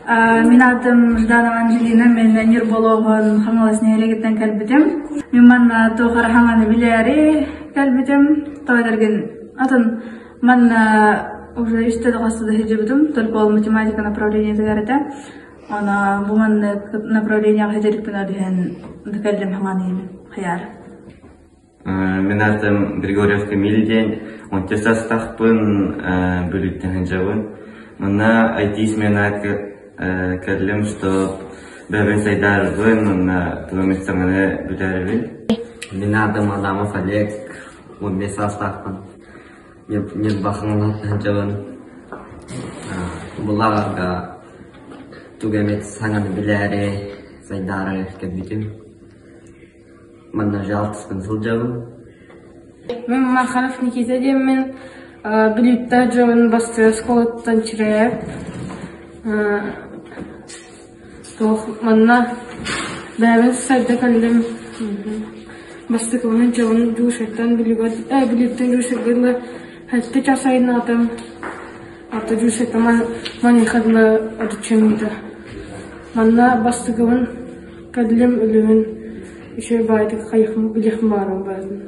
Мин аатым Жданова Анжелина, мен Ньурба улууһун Хаҥалас нэһилиэгиттэн кэлбитим. Мин манна туох эрэ хаҥаны билээри кэлбитим. Тоҕо этэргин атын манна уже үстэ да хаста да сылдьыбытым, только ол математика направлениетыгар этэ. Аны бу маннык направлениеҕа сылдьарбын өрүһэн кэллим хаҥаныыбын хайаар. Мин аатым Григорьев Камиль диэн, ончу састахпын Бүлүүттэн сылдьабын. Манна IT-смена кэллим, что бэйэбин сайдаарбын уонна тугу саҥаны бүтэрэрбин. Мин аатым Адамов Олег, 15 саастаахпын. Ньурбахаҥалаах сылдьабын. Булаарга тугу эмит саҥаны билээри, сайдаары кэлбитим. Манна алтыспын сылдьабын. Мин Маханов Никита диэммин Бүлүүттэ дьон бастыыр оскуолаттан чирээп туох манна бэйэбин сайда кэллим бастакыбын дьон Дюшаттан Бүлүүгэ Бүлүүттэн Дюшаҕа дылы сэттэ час айаннаатым Ата Дюшата маныаха дылы отучча Манна бастакыбын кэллим үлүмүн үчүгэй баайдык хайыхым билиэхпин баҕарабын баарын.